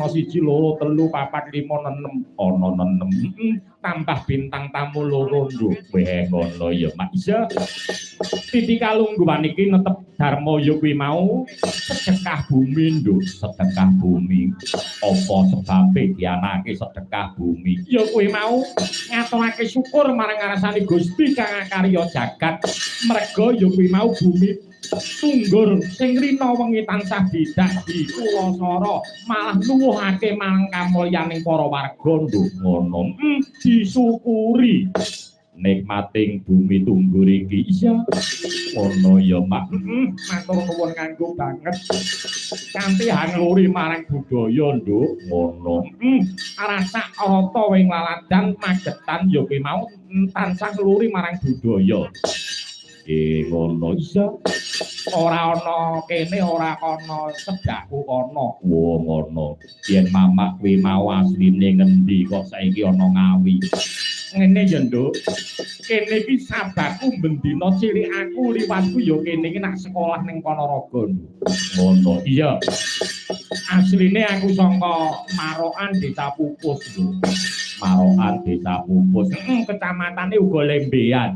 1 2 3 4 5 6 ana 6 tambah bintang tamu loro nduk. Weh ngono ya Mak. Iya. Titi kalungguhan iki netep dharma ya kuwi mau sedekah bumi nduk, sedekah bumi. Apa sebabe dianake sedekah bumi? Ya kuwi mau ngaturake syukur marang ngarsane Gusti kang akarya jagat. Merga ya kuwi mau bumi tunggur sing rina wengi tansah didak dikuwasara malah nuwuhake marang kamulyaning para warga nduk ngono. Disyukuri nikmating bumi tunggur iki. Iya ngono ya Mak. Matur nuwun kanggo banget kanthi hangluri marang budaya nduk ngono. Rasa rata ing laladan Magetan ya kuwi mau tansah ngluri marang budaya. Ngono iya. Ora ana kene ora ana cedhakku kono. Wo ngono. Yen mamak kuwi mau asline ngendi kok saiki ana Ngawi. Ngene ya, Nduk. Kene iki sabaku bendina cilik aku liwatku ya kene iki nak sekolah ning Ponorogo. Ngono. Iya. Asline aku saka Marokan Desa Pupus, Nduk. Marokan Desa Pupus. Heeh, kecamatane uga Lembean.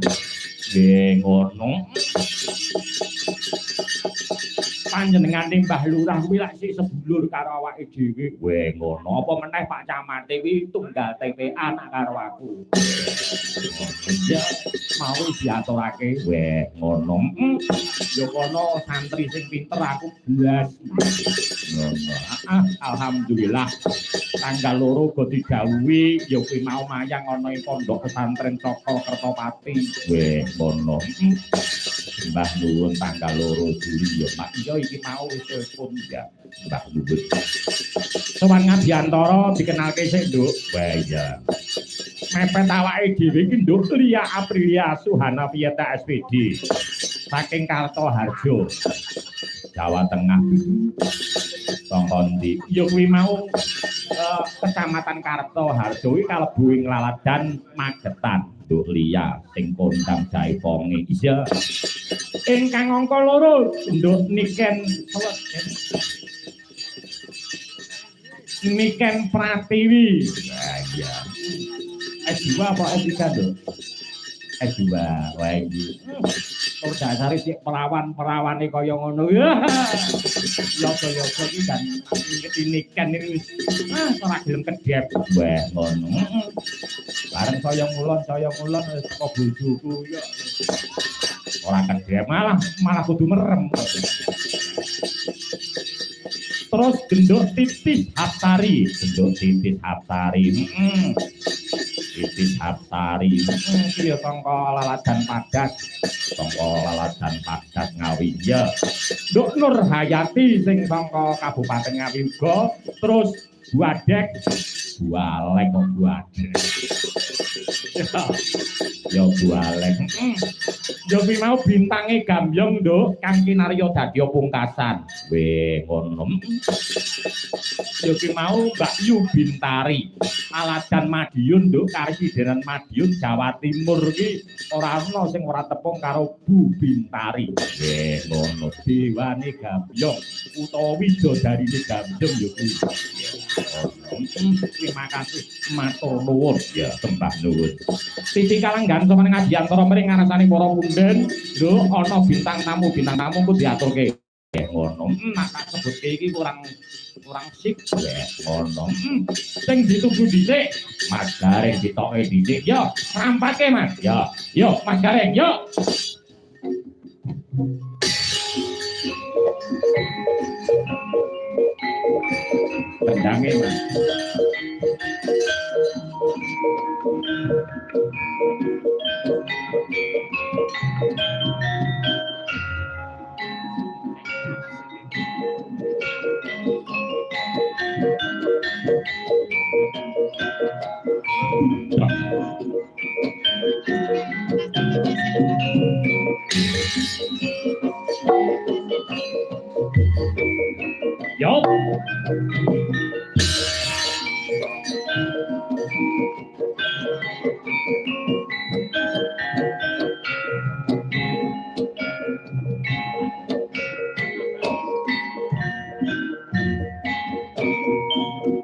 Nggih ngono. Panjenengane Mbah Lurah kuwi lak sik sedulur karo awake dhewe. Weh ngono. Apa meneh Pak Camate kuwi tunggal TPA nak karo aku. Ya mau diaturake. Weh ngono. Ya kono santri sing pinter aku blas. Ngono. Ah, alhamdulillah. Tanggal 2 uga didhawuhi ya kuwi mau mayang ana ing pondok pesantren Cokro Kertopati. Weh ngono. Mbah nuwun tanggal 2 Juli ya Mak. Iya iki mau wis telepon ya Mbah nuwun. Sowan Ngabiyantara dikenalke sik, Nduk. Wah iya. Mepet awake dhewe iki Nduk Lia Aprilia Suhana Vieta SPD. Saking Kartoharjo, Jawa Tengah. Sangka ndi? Ya kuwi mau Kecamatan Kartoharjo iki kalebu ing laladan Magetan. Nduk Lia sing kondang jaiponge. Iya. Ingkang angka 2 Nduk Niken Niken Pratiwi. Wah iya. S2 apa S3, Nduk? S2. Wah iki. Kok dasare sik perawan-perawane kaya ngono. Yoga-yoga iki dan Niken iki wis ora gelem kedhep. Wah ngono. Bareng saya ngulon wis teko bojoku ya. Ora kedhep malah malah kudu merem. Terus Genduk Titis Hapsari, Genduk Titis Hapsari. Heeh. Titis Hapsari. Iki ya sangka Laladan Padas. Sangka Laladan Padas Ngawi. Ya. Nduk Nur Hayati sing sangka Kabupaten Ngawi uga. Terus Buadek, Bualek kok Buadek. Ya Bualek. Ya kuwi mau bintange Gambyong, Nduk, kang kinarya dadi pungkasan. Weh ngono. Ya kuwi mau Mbak Yu Bintari. Aladan Madiun, Nduk, Karesidenan Madiun Jawa Timur iki ora ana sing ora tepung karo Bu Bintari. Weh ngono, dewane Gambyong utawa widodarine Gambyong ya kuwi. Terima kasih matur nuwun ya sembah nuwun. Titi kalanggan sowan Ngabiyantara mring ngarsane para punden, lho ana bintang tamu ku diaturke. Ngono. Nak tak sebutke iki kurang kurang sik. Ngono. Sing ditunggu dhisik Mas Gareng ditoke dhisik. Yo, rampake Mas. Yo, yo Mas Gareng, yo. Tendange Mas.